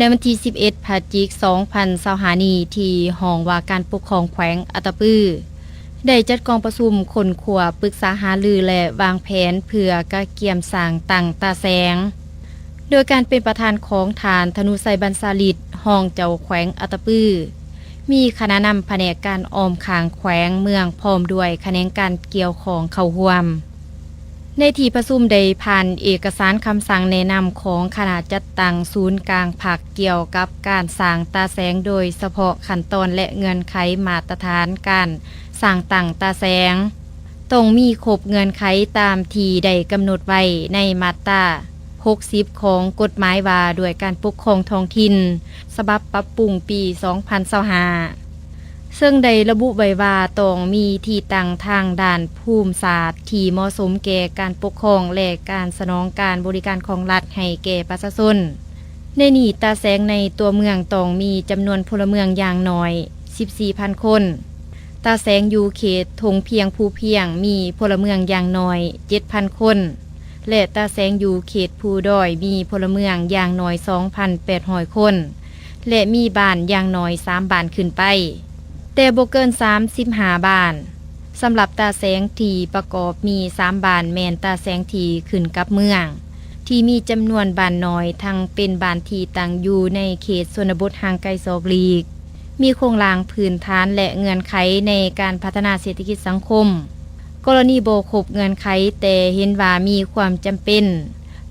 ໃນວັນທີສິບເອັດ ພະຈິກ ສອງພັນຊາວຫ້ານີ້ ທີ່ຫ້ອງວ່າການປົກຄອງແຂວງອັດຕະປື ໄດ້ຈັດກອງປະຊຸມຄົ້ນຄວ້າ, ປຶກສາຫາລື ແລະ ວາງແຜນເພື່ອກະກຽມສ້າງຕັ້ງຕາແສງ ໂດຍການເປັນປະທານຂອງທ່ານ ທະນຸໄຊ ບັນຊາລິດ ຮອງເຈົ້າແຂວງອັດຕະປື, ມີຄະນະນຳພະແນກການອ້ອມຂ້າງແຂວງເມືອງ ພ້ອມດ້ວຍຂະແໜງການກ່ຽວຂ້ອງເຂົ້າຮ່ວມ. ໃນທີ່ປະຊຸມໄດ້ຜ່ານເອກະສານຄຳສັ່ງແນະນຳຂອງຄະນະຈັດຕັ້ງສູນກາງພັກ ກ່ຽວກັບການສ້າງຕາແສງ, ໂດຍສະເພາະຂັ້ນຕອນ ແລະ ເງື່ອນໄຂມາດຕະຖານການສ້າງຕັ້ງຕາແສງ ຕ້ອງມີຄົບເງື່ອນໄຂຕາມທີ່ໄດ້ກຳນົດໄວ້ໃນມາດຕາຫົກສິບຂອງກົດໝາຍວ່າດ້ວຍການປົກຄອງທ້ອງຖິ່ນ ສະບັບປັບປຸງປີສອງພັນຊາວຫ້າ ເຊິ່ງໄດ້ລະບຸໄວ້ວ່າຕ້ອງມີທີ່ຕັ້ງທາງດ້ານພູມສາດທີ່ເໝາະສົມແກ່ການປົກຄອງ ແລະ ການສະໜອງການບໍລິການຂອງລັດໃຫ້ແກ່ປະຊາຊົນ. ໃນນີ້ຕາແສງໃນຕົວເມືອງຕ້ອງມີຈຳນວນພົນລະເມືອງຢ່າງໜ້ອຍສິບສີ່ພັນຄົນ, ຕາແສງຢູ່ເຂດທົ່ງພຽງ ພູພຽງ ມີພົນລະເມືອງຢ່າງໜ້ອຍເຈັດພັນຄົນ ແລະ ຕາແສງຢູ່ເຂດພູດອຍມີພົນລະເມືອງຢ່າງໜ້ອຍສອງພັນແປດຮ້ອຍຄົນ ແລະ ມີບ້ານຢ່າງໜ້ອຍສາມບ້ານຂຶ້ນໄປ, ແຕ່ບໍ່ເກີນສາມສິບຫ້າບ້ານ. ສຳລັບຕາແສງທີ່ປະກອບມີສາມບ້ານ ແມ່ນຕາແສງທີ່ຂຶ້ນກັບເມືອງ ທີ່ມີຈຳນວນບ້ານໜ້ອຍ, ທັງເປັນບ້ານທີ່ຕັ້ງຢູ່ໃນເຂດຊົນນະບົດຫ່າງໄກສອກຫຼີກ, ມີໂຄງລ່າງພື້ນຖານ ແລະ ເງື່ອນໄຂໃນການພັດທະນາເສດຖະກິດສັງຄົມ. ກໍລະນີບໍ່ຄົບເງື່ອນໄຂ ແຕ່ເຫັນວ່າມີຄວາມຈຳເປັນ,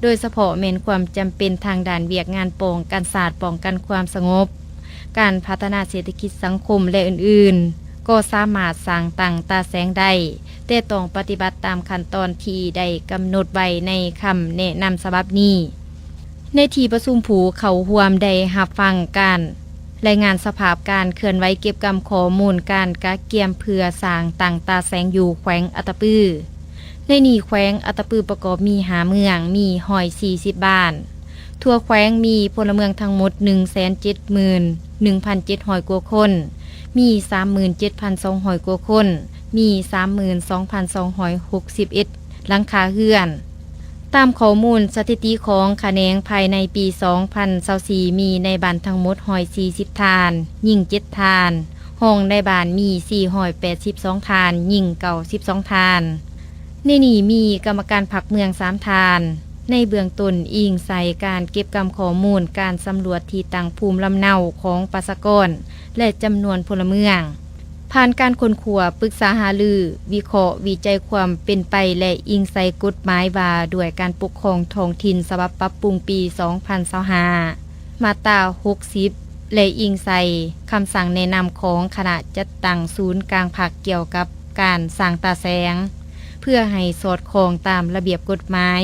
ໂດຍສະເພາະແມ່ນຄວາມຈຳເປັນທາງດ້ານວຽກງານປ້ອງກັນຊາດ, ປ້ອງກັນຄວາມສະຫງົບ, ການພັດທະນາເສດຖະກິດສັງຄົມ ແລະ ອື່ນໆ, ກໍສາມາດສ້າງຕັ້ງຕາແສງໄດ້, ແຕ່ຕ້ອງປະຕິບັດຕາມຂັ້ນຕອນທີ່ໄດ້ກຳນົດໄວ້ໃນຄຳແນະນຳສະບັບນີ້. ໃນທີ່ປະຊຸມ, ຜູ້ເຂົ້າຮ່ວມໄດ້ຮັບຟັງການລາຍງານສະພາບການເຄື່ອນໄຫວເກັບກຳຂໍ້ມູນການກະກຽມເພື່ອສ້າງຕັ້ງຕາແສງຢູ່ແຂວງອັດຕະປື. ໃນນີ້ແຂວງອັດຕະປືປະກອບມີຫ້າເມືອງ, ມີຮ້ອຍສີ່ສິບບ້ານ. ທົ່ວແຂວງມີພົນລະເມືອງທັງໝົດໜຶ່ງແສນເຈັດໝື່ນໜຶ່ງພັນເຈັດຮ້ອຍກວ່າຄົນ, ມີສາມໝື່ນເຈັດພັນສອງຮ້ອຍກວ່າຄົນ, ມີສາມໝື່ນສອງພັນສອງຮ້ອຍຫົກສິບເອັດຫຼັງຄາເຮືອນ. ຕາມຂໍ້ມູນສະຖິຕິຂອງຂະແໜງ, ພາຍໃນປີສອງພັນຊາວສີ່ ມີນາຍບ້ານທັງໝົດຮ້ອຍສີ່ສິບທ່ານ, ຍິງເຈັດທ່ານ, ຮອງນາຍບ້ານມີສີ່ຮ້ອຍແປດສິບສອງທ່ານ, ຍິງເກົ້າສິບສອງທ່ານ. ໃນນີ້ມີກຳມະການພັກເມືອງສາມທ່ານ. ໃນເບື້ອງຕົ້ນ, ອີງໃສ່ການເກັບກຳຂໍ້ມູນການສຳຫຼວດທີ່ຕັ້ງພູມລຳເນົາຂອງປະຊາກອນ ແລະ ຈຳນວນພົນລະເມືອງ, ຜ່ານການຄົ້ນຄວ້າ, ປຶກສາຫາລື, ວິເຄາະ, ວິໄຈຄວາມເປັນໄປ ແລະ ອີງໃສ່ກົດໝາຍວ່າດ້ວຍການປົກຄອງທ້ອງຖິ່ນ ສະບັບປັບປຸງປີສອງພັນຊາວຫ້າ ມາດຕາຫົກສິບ ແລະ ອີງໃສ່ຄຳສັ່ງແນະນຳຂອງຄະນະຈັດຕັ້ງສູນກາງພັກກ່ຽວກັບການສ້າງຕາແສງ ເພື່ອໃຫ້ສອດຄ່ອງຕາມລະບຽບກົດໝາຍ.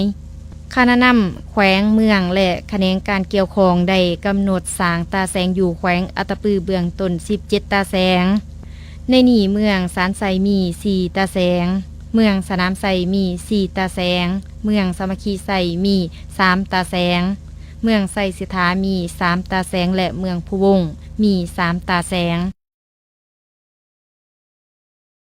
ຄະນະນຳແຂວງ, ເມືອງ ແລະ ຂະແໜງການກ່ຽວຂ້ອງໄດ້ກຳນົດສ້າງຕາແສງຢູ່ແຂວງອັດຕະປືເບື້ອງຕົ້ນສິບເຈັດຕາແສງ. ໃນນີ້ເມືອງສານໄຊມີສີ່ຕາແສງ, ເມືອງສະໜາມໄຊມີສີ່ຕາແສງ, ເມືອງສາມັກຄີໄຊມີສາມຕາແສງ, ເມືອງໄຊເສດຖາມີສາມຕາແສງ ແລະ ເມືອງພູວົງມີສາມຕາແສງ.